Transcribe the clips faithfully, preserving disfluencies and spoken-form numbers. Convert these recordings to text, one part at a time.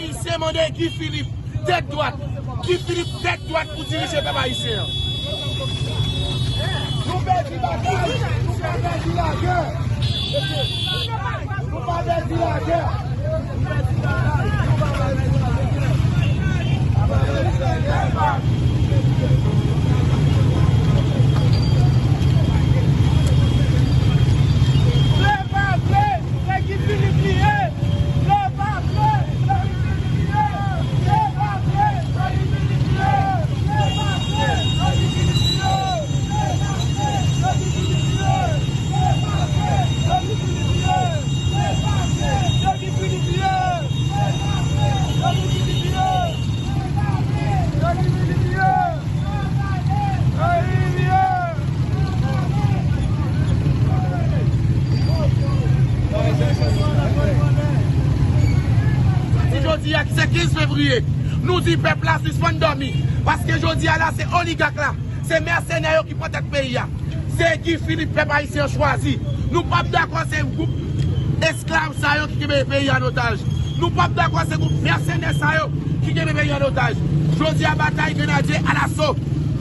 Ayisyen mande Guy Philippe tèt dwat. Guy Philippe tèt dwat pou dirije pèp ayisyen an. Nou pèdi batay, nou pa pèdi lagè. Nou pa pèdi lagè. Vle pa vle, se Guy Philippe li ye. Vle pa vle, se Guy Philippe li ye. Vle pa vle, se Guy Philippe li ye. Vle pa vle, se Guy Philippe li ye. Vle pa vle, se Guy Philippe li ye. Vle pa vle, se Guy Philippe li ye. Vle pa vle, se Guy Philippe li ye. Vle pa vle, se Guy Philippe li ye. Vle pa vle, se Guy Philippe li ye. Di jodi a ki se kenz fevriye, nou di pèp la sispann dòmi. Paske jodi a la, se oligak la, se mèsenè yo ki pran tèt peyi a. Se Guy Philippe pèp ayisyen an chwazi. Nou p ap dakò se gwoup esklav sa yo ki kenbe peyi an otaj. Nou p ap dakò se gwoup mèsenè sa yo ki kenbe peyi an otaj. Jodi a, batay grenadye alaso.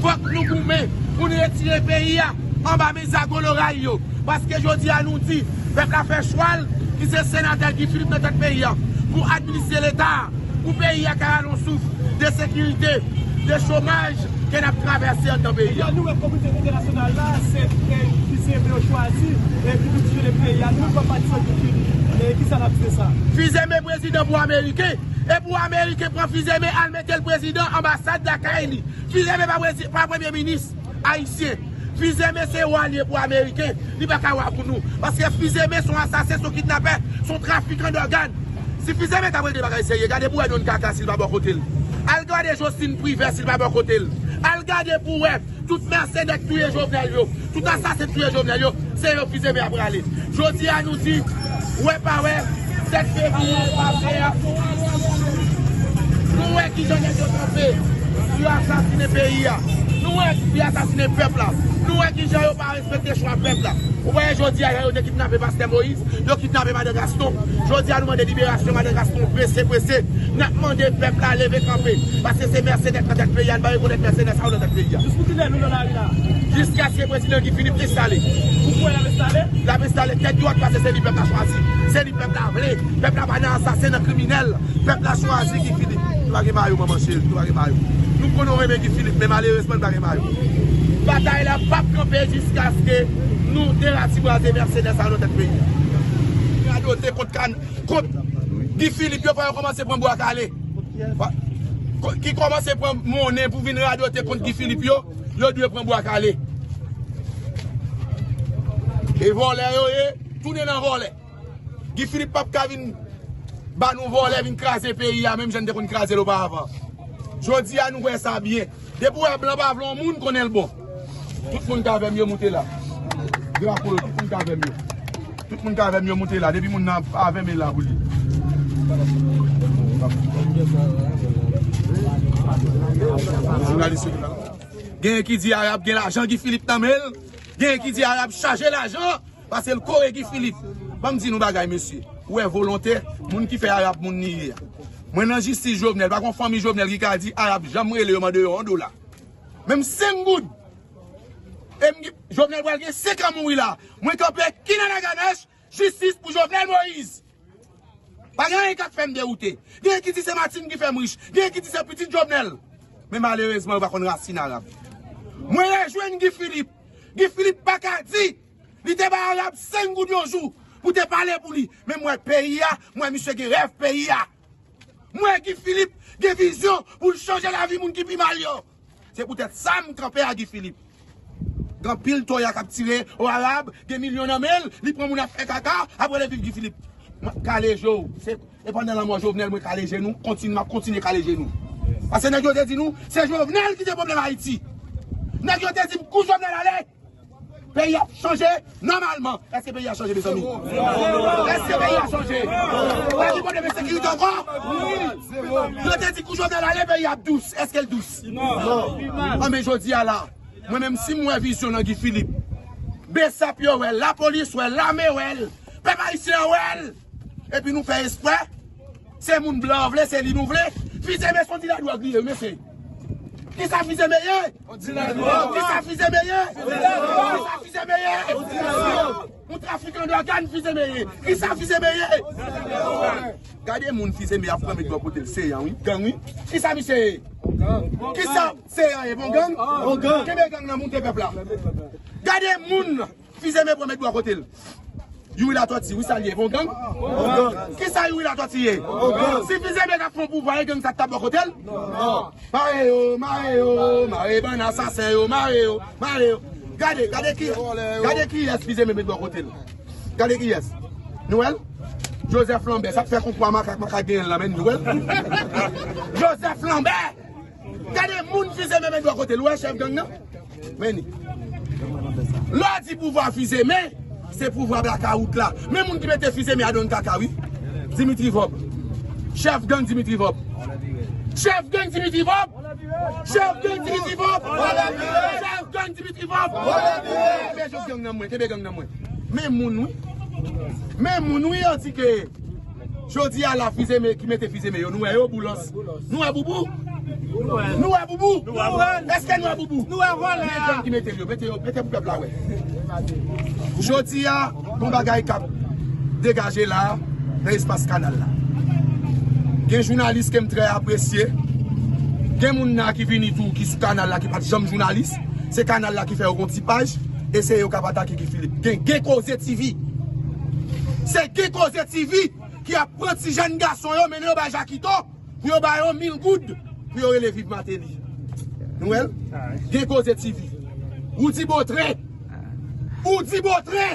Fòk nou goumen pou nou retire peyi a anba men zago loray yo. Paske jodi a nou di, pèp la fè chwa l, ki se senatè Guy Philippe nan tèt peyi a, pou administre leta a, pou peyi a ka rale yon souf de sekirite, de chomaj ke n ap travèse anndan peyi a. Ebyen, nou wè kominote entènasyonal la, se, e, Fils Aimé yo chwazi, e, pou dirije peyi a. Nou, kòm patizan Guy Philippe, e, kisa n ap di de sa? Fils Aimé prezidan pou Ameriken, e pou Ameriken pran Fils Aimé al mete l prezidan anbasad lakay li. Fils Aimé pa prezi-, pa premye minis ayisyen. Fils Aimé se wa li ye pou Ameriken, li pa ka wa pou nou. Paske Fils Aimé se yon asasen, se yon kidnapè, se yon trafikan dògàn. Si Fils Aimé ta vle de bagay serye, gade pou wè Don Kaka si l pa bò kote l. Al gade Jocelyn Privert si l pa bò kote l. Al gade pou wè tout mèsenè k touye Jovenel yo, tout asasen k touye Jovenel yo, se yo Fils Aimé ap rale. Jodi a nou di, wè pa wè, sèt fevriye, pa vle a. Nou wè kijan nèg yo kanpe pou yo asasinen peyi a. Nou wè yo asasinen pèp la. Nou wè kijan yo pa respekte chwa pèp la. Ou wè jodi a, yo te kidnape pastè Moïse, yo kidnape madan Gaston. Jodi a, nou mande liberasyon madan Gaston prese, prese. N ap mande pèp la leve kanpe. Paske se mèsenè k nan tèt peyi a, n pa rekonèt mèsenè sa yo nan tèt peyi a. Jis pou kilè nou nan lari la? Jiskaske prezidan Guy Philippe enstale. Ou kwè l ap enstale? L ap enstale tèt dwat paske se li pèp la chwazi. Se li pèp la vle. Pèp la pa nan asasen, nan kriminèl. Pèp la chwazi Guy Philippe. Nou pa gen mayo, manman cheri, nou pa gen mayo. Nou konnen w renmen Guy Philippe, men malerezman, nou pa gen mayo. Batay la p ap kanpe jiskaske nou deratiboze mèsenè sa yo nan tèt peyi a. Radote kont kan-, kont Guy Philippe, yo fè yo kòmanse pran bwa kale. Wa-, ko-, ki kòmanse pran monnen pou vin radote kont Guy Philippe yo, yo dwe pran bwa kale. E vòlè yo ye, tounen nan vòlè. Guy Philippe p ap ka vin ba nou vòlè, vin kraze peyi a, menm jan n te konn kraze l oparavan. Jodi a, nou wè sa byen. Depi w wè blan pa vle yon moun, konnen l bon. Tout moun k avè m yo moute la. Drapo yo, tout moun k avè m yo. Tout moun k avè m yo moute la. Depi moun nan avè m, e la pou li. Jounalis yo la. Genyen ki di Arab gen lajan Guy Philippe nan men l. Genyen ki di Arab chaje lajan. Paske l kore Guy Philippe. Ban m di nou bagay, mesye. Ou wè volonte, moun ki fè Arab moun li ye a. Mwen nan jistis Jovenel, pa gon fanmi Jovenel ki ka di Arab janm rele yo mande yo yon dola. Menm senk goud. E m, Jovenel pral gen senk an mouri la. Mwen kanpe ki nan Naganach, jistis pou Jovenel Moïse. Pa gen anyen k ap fè m dewoute. Genyen ki di se Martine ki fè m rich. Genyen ki di se pitit Jovenel. Men malerezman, yo pa konn rasin Arab. Mwen rejwenn Guy Philippe. Guy Philippe pa ka di li te bay Arab senk goud yon jou pou te pale pou li. Men m wè peyi a, m wè misye gen rèv peyi a. M wè Guy Philippe gen vizyon pou l chanje lavi moun ki pi mal yo. Se poutèt sa m kanpe a Guy Philippe. Gen anpil toya k ap tire o Arab, gen milyon nan men l, li pran moun ap fè kaka, apre l viv Guy Philippe. Mwen kale je w, se, e pandan lanmò Jovenel, mwen kale je nou, kontinye, m ap kontinye kale je nou. Paske nèg yo te di nou, se Jovenel ki te pwoblèm Ayiti. Nèg yo te di m, kou Jovenel ale, peyi ap chanje nòmalman. Èske peyi a chanje, mezanmi? Èske peyi a chanje? Pa gen pwoblèm ensekirite ankò? Yo te di kou Jovenel ale, peyi ap dous. Èske l dous? Non. An, men jodi a la, mwen menm si m wè vizyon nan Guy Philippe, besap yo wè l, lapolis wè l, lame wè l, pèp ayisyen an wè l, epi nou fè esprè, Se moun blan an vle, se li nou vle. Fizeme se yon dila dwòg li ye, mesye. Kisa Fizeme ye? Kisa Fizeme ye? Kisa Fizeme ye? Yon trafikan dògàn Fizeme ye. Kisa Fizeme ye? Gade moun Fizeme ap pran met bò kote l, Seyan wi, gang wi. Kisa misye ye? Kisa Seyan ye? Bon gang? Kenbe gang nan, moute pèp la. Gade moun Fizeme pran met bò kote l. Youri Latòti, wi, sa l ye? Bon gang? Kisa Youri Latòti ye? Si Fizeme t ap fè yon pouvwa, e gang sa t ap bò kote l? Mare yo, mare yo, mare bann asasen yo, mare yo, mare yo. Gade, gade ki, gade kiyès Fizeme met bò kote l. Gade kiyès. Nou wè l? Joseph Lambert, sa k fè konpwa makak, makak genyen l nan men nou, wè l? Joseph Lambert! Gade moun Fizeme met bò kote l, ou wè chèf gang nan? Men ni. Lè w di pouvwa Fizeme, se pouvwa blakawout la. Men moun ki mete Fizeme a donn kaka, wi. Dimitri Vòb. Chèf gang Dimitri Vòb. Chèf gang Dimitri Vòb. Chèf gang Dimitri Vòb. Chèf gang Dimitri Vòb. Kenbe gang nan mwen, kenbe gang nan mwen. Men moun, wi. Men moun, wi, yo di ke jodi a la Fizeme ki mete Fizeme yo. Nou wè yo, Boulòs. Nou wè Boubou? Nou wè Boubou? Èske nou wè Boubou? Nou wè vòlè a. Men gang ki mete yo, mete yo, mete pou pèp la wè. Jodi a, gon bagay k ap degaje la, nan espas kanal la. Gen jounalis ke m trè apresye. Gen moun la ki vini tou, ki sou kanal la, ki pa t janm jounalis. Se kanal la ki fè yo gon ti paj. E se yo k ap atake Guy Philippe. Gen, gen Koze T V. Se Gen Koze T V ki ap pran ti jèn gason yo, mennen yo bay Jakito, pou yo ba yo mil goud, pou yo rele Viv Martelly. Nou wè l? Gen Koze T V. Woody Botre. Woody Botre.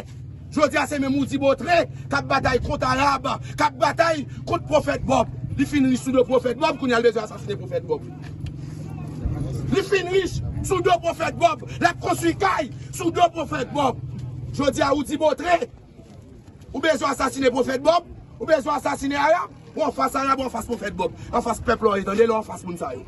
Jodi a se menm Woody Botre k ap batay kont Arab, k ap batay kont Pwofèt Bob. Li fin rich sou do Pwofèt Bob, kounye a l bezwen asasinen Pwofèt Bob. Li fin rich sou do Pwofèt Bob. L ap konstwi kay sou do Pwofèt Bob. Jodi a, Woody Botre, ou bezwen asasinen Pwofèt Bob, ou bezwen asasinen Arab, ou anfas Arab, ou anfas Pwofèt Bob, anfas pèp la w ye, tande, lè w anfas moun sa yo.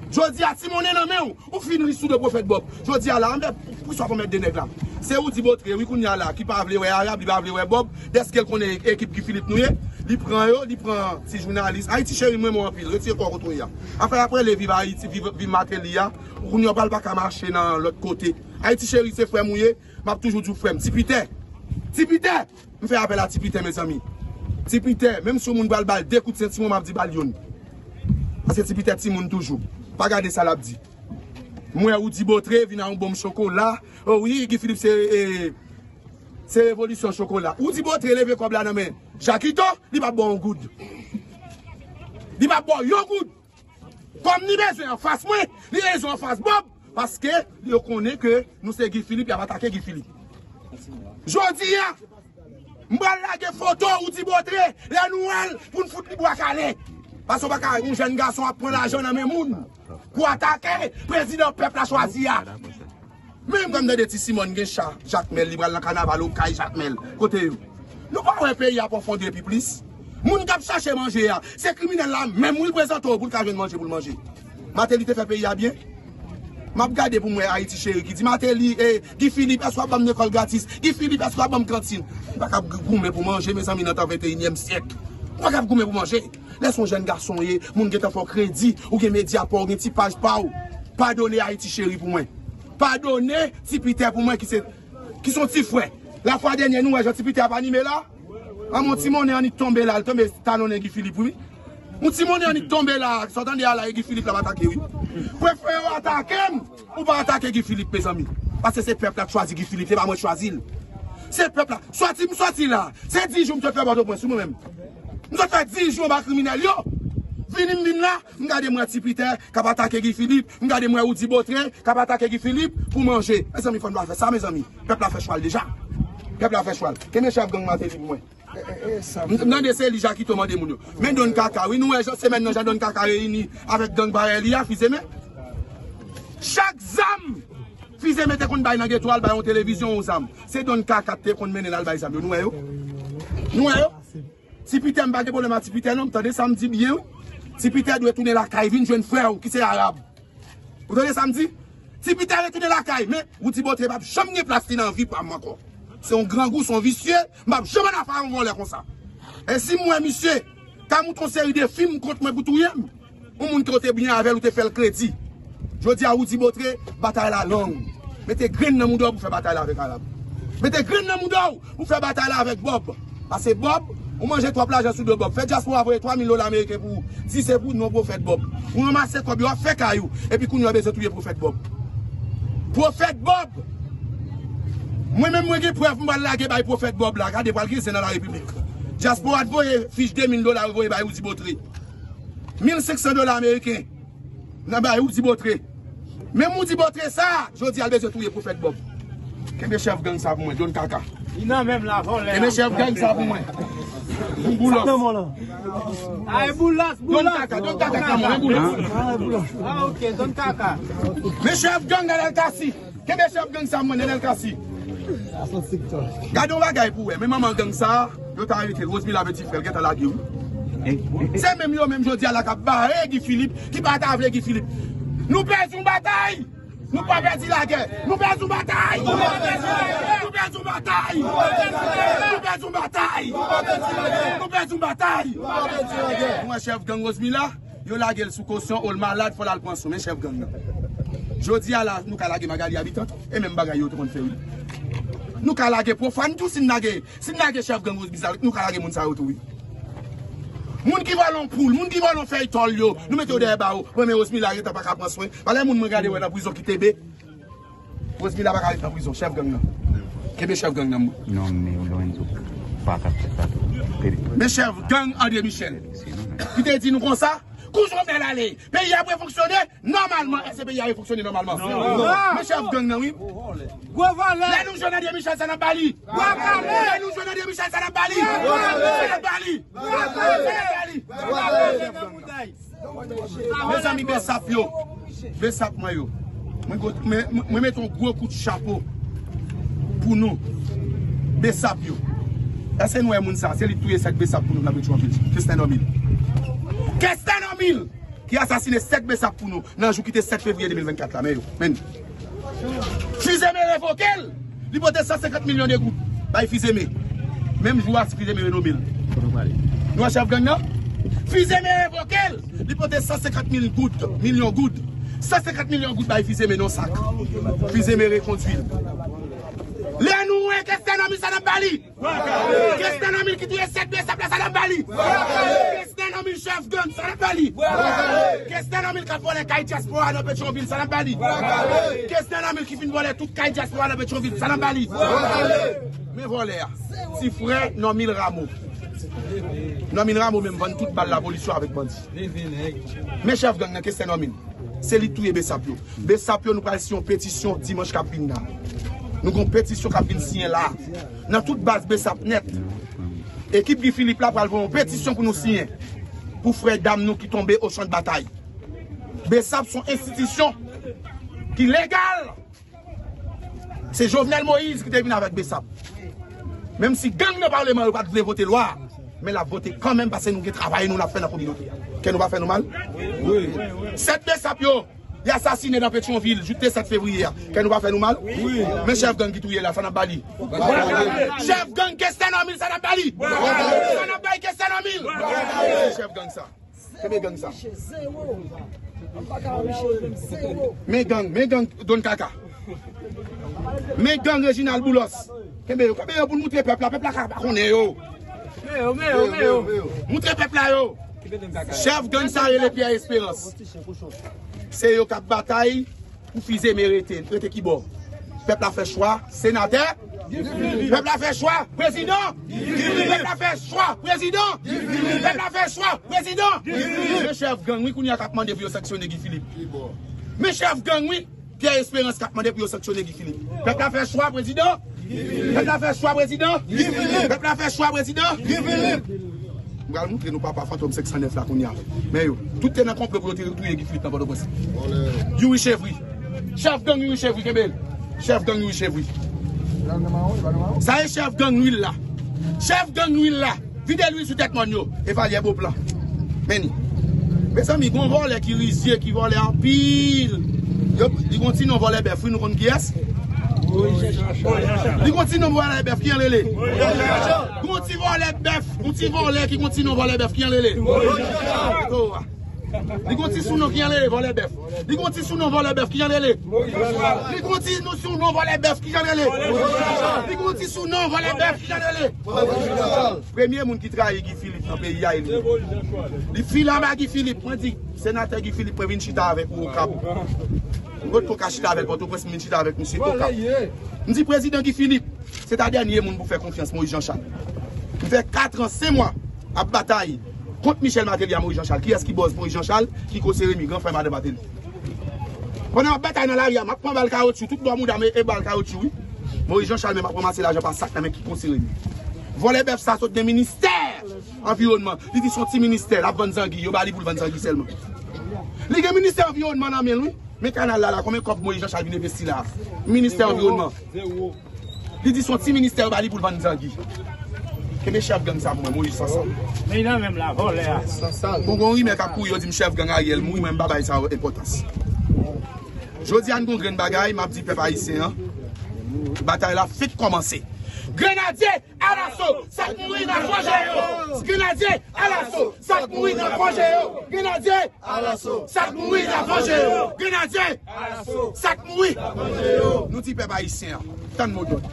Jodi a, ti monnen nan men w, ou fin rich sou do Pwofèt Bob. Jodi a la, anmè, poukisa w pa mèt de nèg la? Se Woody Botre, wi, kounye a la, ki pa vle wè Arab, li pa vle wè Bob, dèske l konnen ekip Guy Philippe nou ye, li pran yo, li pran ti jounalis. Ayiti Cheri, m renmen w anpil, retire kò w kote w ye a. Afè ap rele Viv Ayiti, Viv, Viv Martelly a, ou kounye a w pral pa ka mache nan lòt kote. Ayiti Cheri, se frè m ou ye, m ap toujou di w frè m. Ti Pitè, Ti Pitè, m fè apèl a Ti Pitè, mezanmi. Ti Pitè, menm si yon moun pral ba l de kout sentiwon, m ap di ba l youn. Paske Ti Pitè timoun toujou. Pa gade sa l ap di. M wè Woody Botre vin a yon bonm chokola. O wi, Guy Philippe se, e, se revolisyon chokola. Woody Botre leve kòb la nan men Jakito, li p ap ba w yon goud. Li p ap ba w yon goud. Kòm li bezwen anfas mwen, li bezwen anfas Bob, paske yo konnen ke nou se Guy Philippe, y ap atake Guy Philippe. Jodi a, m pral lage foto Woody Botre, lè nou wè l, pou n fout li bwa kale. Paske w pa ka, yon jèn gason ap pran lajan nan men moun pou atake prezidan pèp la chwazi a. Men m konn tande ti Simòn gen cha, Jakmèl, li pral nan kanaval Okay, Jakmèl. Kote yo? Nou pa wè peyi a pwofonde pi plis? Moun k ap chache manje a, se kriminèl la menm wi l prezante w pou l ka jwenn manje pou l manje. Martelly te fè peyi a byen? M ap gade pou m wè Ayiti Cheri ki di Martelly, e, Guy Philippe, èske w ap ban m lekòl gratis? Guy Philippe, èske w ap ban m kantin? M pa kab goumen pou manje, mezanmi, nan tan venteyinyèm syèk. M pa kab goumen pou manje. Lè se yon jèn gason w ye, moun gentan fè w kredi, ou gen medya pa w, ou gen ti paj pa w. Padone Ayiti Cheri pou mwen. Padone Ti Pitè pou mwen ki se, ki se yon ti frè. Lafwa dènyè nou wè jan Ti Pitè ap anime la. An, mon ti monnen annik tonbe la, l tonbe talonnen Guy Philippe wi. Yon ti monnen annik tonbe la, sa w tande a la, e Guy Philippe l ap atake wi. Prefere w atake m, ou pa atake Guy Philippe, mezanmi. Paske se pèp la k chwazi Guy Philippe, se pa mwen k chwazi l. Se pèp la. Sòti m sòti la, se dis jou m sot fè Pòtoprens wi mwen menm. M sot fè dis jou anba kriminèl yo. Vini m vin la, m gade m wè Ti Pitè k ap atake Guy Philippe, m gade m wè Woody Botre k ap atake Guy Philippe pou manje. Mezanmi, fò n pa fè sa, mezanmi. Pèp la fè chwa l deja. Pèp la fè chwa l. Kenbe chèf gang Martelly pou mwen. M, m tande se li Jakito mande moun yo. Men Don Kaka, wi, nou wè jan semèn nan, jan Don Kaka reyini avèk gang parèy li a, Fizeme. Chak zam Fizeme te konn bay nan geto a, l bay yon televizyon, yon zam. Se Don Kaka te konn mennen l al bay zam yo. Nou wè yo? Nou wè yo? Ti Pitè, m pa gen pwoblèm ak Ti Pitè non, m tande sa m di byen wi. Ti Pitè dwe tounen lakay, vin jwenn frè w ki se Arab. Ou tande sa m di? Ti Pitè retounen lakay, men Woody Botre p ap janm gen plas li nan vi pa m ankò. Se yon grangou, se yon visye, m p ap janm ann afè a yon vòlè konsa. E si m wè misye, Ka monte yon seri de fim kont mwen pou touye m. Yon moun ke w te byen avè l, ou te fè l kredi. Jodi a, Roody Bottré, batay la long. Mete grenn nan mouda w pou fè batay la avèk Arab. Mete grenn nan mouda w pou fè batay la avèk Bob. Pase Bob, ou manje twòp lajan sou do Bob. Fè dyaspora voye twa mil dola ameriken pou ou. Di se pou non pwofèt Bob. Ou ranmase kòb yo, w ap fè kay ou. Epi kounye a w bezwen touye pwofèt Bob. Pwofèt Bob! Mwen menm mwen gen prèv m pral lage bay pwofèt Bob la. Gade pral gen zen nan larepiblik. Dyaspora t voye fich de mil dola yo voye bay Roody Bottré. Mil senk san dola ameriken. Nan bay Roody Bottré. Menm Roody Bottré sa, jodi a l bezwen touye pwofèt Bob. Kenbe chèf gang sa pou mwen, Don Kaka. Li nan menm la, vòlè. Kenbe chèf gang sa pou mwen. Yon boulos. Sa nan men w lan. Ay, boulos, Don boulos. Kaka, Don Kaka, kaka, mwen, boulos. Ah, boulos. Ah, ok, Don Kaka. Men chèf gang Nenel Cassy. Kenbe chèf gang sa mwen, Nenel Cassy. Gade yon bagay pou wè. Men manman gang sa, yo ta arete l. Rosemila Petit Frère, l gentan lage w. Se menm yo menm jodi a la k ap bare Guy Philippe, ki pa ta vle Guy Philippe. Nou pèdi yon batay! Nou pa pèdi lagè! Nou pèdi yon batay! Nou pèdi yon batay! Nou pèdi yon batay! Nou pèdi yon batay! Nou wè chèf gang Rosemila? Yo lage l sou kosyon, o l malad, fò l al pran swen. Men chèf gang nan. Jodi a la, nou ka lage Magalie Habitant, e menm bagay yo te konn fè, wi. Nou ka lage pwofàn tou, si n lage, si n lage chèf gang Rosemila, nou ka lage moun sa yo tou, wi. Moun ki vòlè yon poul, moun ki vòlè yon fèy tòl yo, nou mete yo dèyè bawo. Mwen, men Rosemila gentan pa ka pran swen. Pa lè moun mwen gade wè nan prizon ki tebe. Rosemila pa ka ret nan prizon, chèf gang nan. Kenbe chèf gang nan, mwen. Non, men Lorenzo pa ka fè sa tou. Kenbe. Men chèf gang André Michel, ki te di nou konsa, kou Jovenel ale, peyi a pou fonksyone nòmalman. Èske peyi a fonksyone nòmalman? Non. Men chèf gang nan, wi. Gwo vòlè. Lè nou jwenn André Michel, sa n ap ba li. Lè nou jwenn André Michel, sa n ap ba li. Sa n ap ba li. Sa n ap ba li. Mezanmi, Besap yo, Besap mwen yo, mwen go- mwen mwen mete yon gwo kout chapo pou nou. Besap yo. Èske nou wè moun sa? Se li k touye sèt Besap pou nou nan Petyonvil. Kesten Normil. Kesten Normil ki asasine sèt Besap pou nou nan jou ki te sèt fevriye de mil vennkat la. Men yo, men. Fils-Aimé revoke l. Li pote san senkant milyon de goud bay Fils-Aimé. Menm jou a, Fils-Aimé renome l. Nou wè chèf gang nan? Fils-Aimé revoke l. Li pote san senkant mil goud, milyon goud. San senkant milyon goud bay Fils-Aimé nan sak. Fils-Aimé rekondwi l. Lè nou wè Kesten Normil, sa n ap ba li. Kesten Normil ki touye sèt Besap la, sa n ap ba li. Kesten Normil chèf gang, sa n ap ba li. Kesten Normil k ap vòlè kay dyaspora nan Petyonvil, sa n ap ba li. Kesten Normil ki fin vòlè tout kay dyaspora nan Petyonvil, sa n ap ba li. Men vòlè a, ti frè Normil Rameau. Normil Rameau menm vann tout bal lapolis yo avèk bandi. Men chèf gang nan, Kesten Normil. Se li k touye Besap yo. Besap yo, nou pral siyen yon petisyon dimanch k ap vin la. Nou gen yon petisyon k ap vin siyen la. Nan tout baz Besap nèt. Ekip Guy Philippe la pral voye yon petisyon pou nou siyen. Pou frè dam nou ki tonbe o chan de batay. Besap se yon enstitisyon ki legal. Se Jovenel Moïse ki te vin avèk Besap. Menm si gang nan palman yo pa t vle vote lwa, men l ap vote kanmenm paske nou gen travay nou n ap fè nan kominote a. Kè nou pa fè nou mal? Wi. Sèt Besap yo, y asasine nan Petyonvil, jou te sèt fevriye a. Kè nou pa fè nou mal? Wi. Men chèf gang ki touye la, sa n ap ba li. Chèf gang Kesten Normil, sa n ap ba li. Sa n ap bay Kesten Normil. Chèf gang sa. Kenbe gang sa. Men gang, men gang Don Kaka. Men gang Reginald Boulos. Kenbe yo, kenbe yo pou n moutre pèp la, pèp la ka pa konnen yo. Men yo, men yo, men yo. Moutre pèp la yo. Chèf gang sa rele Pierre Espérance. Se yo k ap batay pou Fils-Aimé rete, rete kibò. Pèp la fè chwa, senatè. Pèp la fè chwa, prezidan. Pèp la fè chwa, prezidan. Pèp la fè chwa, prezidan. Men chèf gang, wi, kounye a k ap mande pou yo sanksyone Guy Philippe. Men chèf gang, wi, Pierre Espérance k ap mande pou yo sanksyone Guy Philippe. Pèp la fè chwa, prezidan. Pèp la fè chwa, prezidan. Pèp la fè chwa, prezidan. M pral moutre nou papa Fantom senk san nèf la kounye a. Men yo, tout te nan konplo pou yo te touye Guy Philippe nan Pòtoprens. Youri Chevry. Chèf gang Youri Chevry, kenbe l. Chèf gang Youri Chevry. Sa e chèf gang Nwil la. Chèf gang Nwil la. Vide lwil sou tèt mòn yo. Evalyè Beauplan. Men ni. Mezanmi, gon vòlè ki rizye, ki vòlè anpil. Yo, li gon ti non vòlè bèf, wi, nou konn kiyès? Li gon ti non vòlè bèf ki jan l rele? Gon ti vòlè bèf, gon ti vòlè ki gon ti non vòlè bèf ki jan l rele? Li gon ti sou non ki jan l rele? Vòlè bèf. Li gon ti sou non vòlè bèf ki jan l rele? Li gon ti nou sou non vòlè bèf ki jan l rele? Li gon ti sou non vòlè bèf ki jan l rele? Premye moun ki trayi Guy Philippe nan peyi a, e li. Li file anba Guy Philippe, mwen di, senatè Guy Philippe, mwen vin chita avèk ou Okap. Kot ou ka chita avèk Pòtoprens, m vin chita avèk misye Okap. M di prezidan Guy Philippe, se ta dènye moun pou fè konfyans, Moïse Jean Charles. M fè kat an, senk mwa ap batay kont Michel Martelly a Moïse Jean Charles. Kiyès ki bòz Moïse Jean Charles, ki konsere mi gran frè madan Martelly? Pandan m ap batay nan lari a, m ap pran bal kawotchou, tout bò mouda m e, e bal kawotchou, wi. Moïse Jean Charles menm ap ranmase lajan pa sak nan men ki konsere mi. Vòlè bèf sa sot gen ministè anviwònman. Li di se yon ti ministè, l ap vann zangi, yo ba li pou l vann zangi sèlman. Li gen ministè anviwònman nan men l, wi. Men kanal la, la, konbyen kòb Moïse Jean Charles vin envesti la? Ministè anviwònman. Li di se yon ti ministè yo ba li pou l vann zangi. Kenbe chèf gang sa pou mwen, Moïse Sansal. Men nan menm la, vòlè a. Bon, gon rimè k ap kouri, yo di m chèf gang Ariel mouri, mwen m pa bay sa yo enpòtans. Jodi a, n gon grenn bagay, m ap di pèp ayisyen an, batay la fèk kòmanse. Grenadye alaso, sa k mouri n ap vanje yo. Grenadye alaso, sa k mouri n ap vanje yo. Grenadye alaso, sa k mouri n ap vanje yo. Grenadye alaso, sa k mouri. Nou di pèp ayisyen an, tann mo dòd.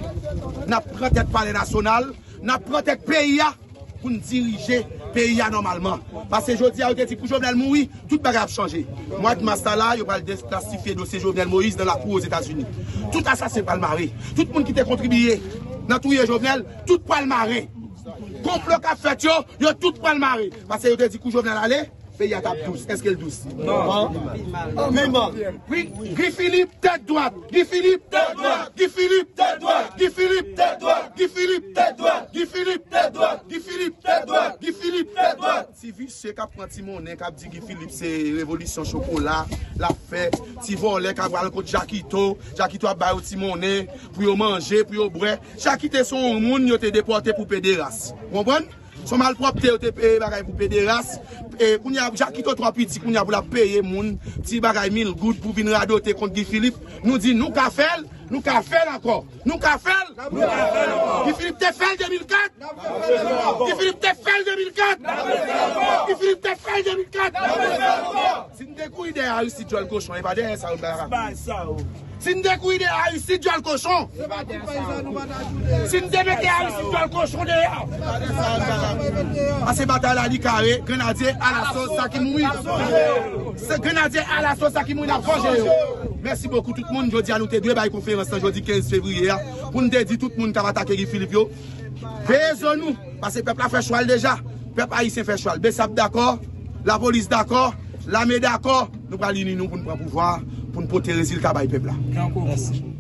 N ap pran tèt palè nasyonal, n ap pran tèt peyi a pou n dirije peyi a nòmalman. Paske jodi a, yo te di pou Jovenel mouri, tout bagay ap chanje. Mwa de mas la, yo pral deklasifye dosye Jovenel Moïse nan lakou Ozetazini. Tout asasen pral mare. Tout moun ki te kontribiye nan touye Jovenel, tout pral mare. Konplo k ap fèt yo, yo tout pral mare. Paske yo te di kou Jovenel ale, peyi a t ap dous. Èske l dous? Non. Wi, Guy Philippe, tèt dwat. Guy Philippe, tèt dwat. Guy Philippe, tèt dwat. Guy Philippe, tèt dwat. Guy Philippe, tèt dwat. Guy Philippe, tèt dwat. Guy Philippe, tèt dwat. Ti visye k ap pran ti monnen, k ap di Guy Philippe se revolisyon chokola l ap fè. Ti vòlè k ap al kot Jakito. Jakito ap ba yo ti monnen pou yo manje, pou yo bwè. Jakito se yon moun yo te depòte pou pederas. Ou konprann? Se yon malpwòpte yo te peye bagay pou pederas. E kounye a, Jakito twò piti, kounye a pou l ap peye moun ti bagay mil goud pou vin radote kont Guy Philippe. Nou di nou ka fè l, nou ka fè l ankò. Nou ka fè l. Guy Philippe te fè l de mil kat. Guy Philippe te fè l de mil kat. Guy Philippe te fè l de mil kat. Si n te kouri dèyè Aristide djòl kochon, e pa dèyè sa yo bay la. Si n te kouri dèyè Aristide djòl kochon. Si n te mete Aristide djòl kochon dèyè. Pase batay la li kare, grenadye alaso sa ki mouri. Se grenadye alaso sa ki mouri n ap vanje yo. Mèsi bokou tout moun. Jodi a nou te dwe bay konferans lan jodi kenz fevriye a pou n te di tout moun k ap atake Guy Philippe yo, veye zo nou, paske pèp la fè chwa l deja. Pèp ayisyen fè chwa l. Besap dakò, lapolis dakò, lame dakò. Nou pral ini nou pou n pran pouvwa, pou n pote rezilta bay pèp la. Mèsi.